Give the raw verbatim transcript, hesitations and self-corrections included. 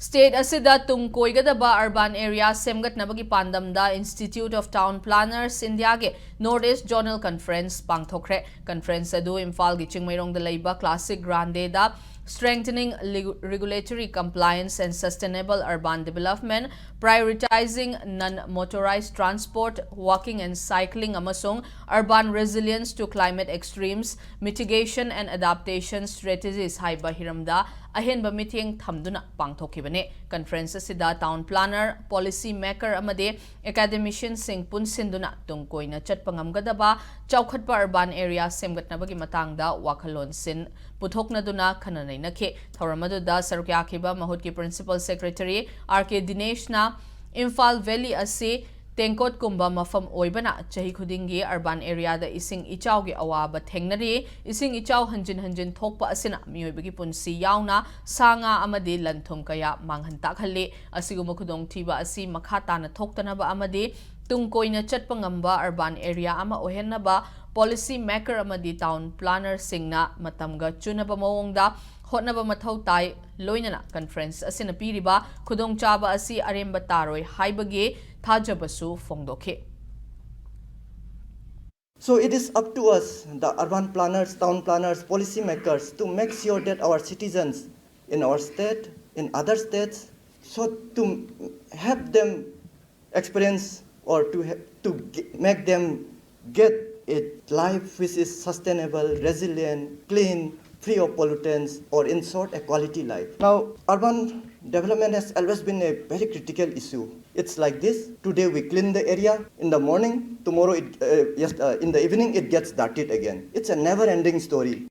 State ꯑꯁꯤꯗ ꯇꯨꯡ ꯀꯣꯏꯒꯗꯕ urban area ꯁꯦꯝꯒꯠꯅꯕꯒꯤ ꯄꯥꯟꯗꯝꯗ Institute of Town Planners Indiaꯒꯤ North East Zonal Conference ꯄꯥꯡꯊꯣꯛꯈ꯭ꯔꯦ꯫ Conference ꯑꯗꯨ ꯏꯝꯐꯥꯜꯒꯤ ꯆꯤꯡꯃꯩꯔꯣꯡꯗ ꯂꯩꯕ Classic Grandeꯗ Strengthening Regu- Regulatory Compliance and Sustainable Urban Development, Prioritizing Non-Motorized Transport, Walking and Cycling ꯑꯃꯁꯨꯡ Urban Resilience to Climate Extremes, Mitigation and Adaptation Strategies ꯍꯥꯏꯕ ꯍꯤꯔꯝꯗ ꯑꯍꯦꯟꯕ ꯃꯤꯠꯌꯦꯡ ꯊꯝꯗꯨꯅ ꯄꯥꯡꯊꯣꯛꯈꯤꯕꯅꯤ꯫ Conference ꯑꯁꯤꯗ town planner, policy maker ꯑꯃꯗꯤ academicianꯁꯤꯡ ꯄꯨꯟꯁꯤꯟꯗꯨꯅ ꯇꯨꯡ ꯀꯣꯏꯅ ꯆꯠꯄ ꯉꯝꯒꯗꯕ ꯆꯥꯎꯈꯠꯄ urban area ꯁꯦꯝꯒꯠꯅꯕꯒꯤ ꯃꯇꯥꯡꯗ ꯋꯥꯈꯜꯂꯣꯟꯁꯤꯡ ꯄꯨꯊꯣꯛꯅꯗꯨꯅ ꯈꯟꯅ ꯅꯩꯅꯈꯤ꯫ ꯊꯧꯔꯝ ꯑꯗꯨꯗ ꯁꯔꯨꯛ ꯌꯥꯈꯤꯕ ꯃꯍꯨꯠꯀꯤ Principal Secretary R K ꯗꯤꯅꯦꯁꯅ Imphal Valley ꯑꯁꯤ ꯇꯦꯡꯀꯣꯠꯀꯨꯝꯕ ꯃꯐꯝ ꯑꯣꯏꯕꯅ ꯆꯍꯤ ꯈꯨꯗꯤꯡꯒꯤ urban areaꯗ ꯏꯁꯤꯡ ꯏꯆꯥꯎꯒꯤ ꯑꯋꯥꯕ ꯊꯦꯡꯅꯔꯤ꯫ ꯏꯁꯤꯡ ꯏꯆꯥꯎ ꯍꯟꯖꯤꯟ ꯍꯟꯖꯤꯟ ꯊꯣꯛꯄ ꯑꯁꯤꯅ ꯃꯤꯑꯣꯏꯕꯒꯤ ꯄꯨꯟꯁꯤ ꯌꯥꯎꯅ ꯁꯥ ꯉꯥ ꯑꯃꯗꯤ ꯂꯟ ꯊꯨꯝ ꯀꯌꯥ ꯃꯥꯡꯍꯟ ꯇꯥꯛꯍꯜꯂꯤ꯫ ꯑꯁꯤꯒꯨꯝꯕ ꯈꯨꯗꯣꯡꯊꯤꯕ ꯑꯁꯤ ꯃꯈꯥ ꯇꯥꯅ ꯊꯣꯛꯇꯅꯕ ꯑꯃꯗꯤ ꯇꯨꯡ ꯀꯣꯏꯅ ꯆꯠꯄ ꯉꯝꯕ urban area ꯑꯃ ꯑꯣꯏꯍꯟꯅꯕ policy maker ꯑꯃꯗꯤ town plannerꯁꯤꯡꯅ ꯃꯇꯝꯒ ꯆꯨꯅꯕ ꯃꯑꯣꯡꯗ ꯍꯣꯠꯅꯕ ꯃꯊꯧ ꯇꯥꯏ꯫ ꯂꯣꯏꯅꯅ conference ꯑꯁꯤꯅ ꯄꯤꯔꯤꯕ ꯈꯨꯗꯣꯡꯆꯥꯕ ꯑꯁꯤ ꯑꯔꯦꯝꯕ ꯇꯥꯔꯣꯏ ꯍꯥꯏꯕꯒꯤ ꯊꯥꯖꯕꯁꯨ ꯐꯣꯡꯗꯣꯛꯈꯤ꯫ So it is up to us, the urban planners, town planners, policymakers, to make sure that our citizens in our state, in other states, so to have them experience or to ha- to g- make them get a life which is sustainable, resilient, clean, free of pollutants, or in short, a quality life. Now, urban development has always been a very critical issue. It's like this. Today we clean the area. In the morning, tomorrow, it, uh, yes, uh, in the evening, it gets dirtied again. It's a never-ending story.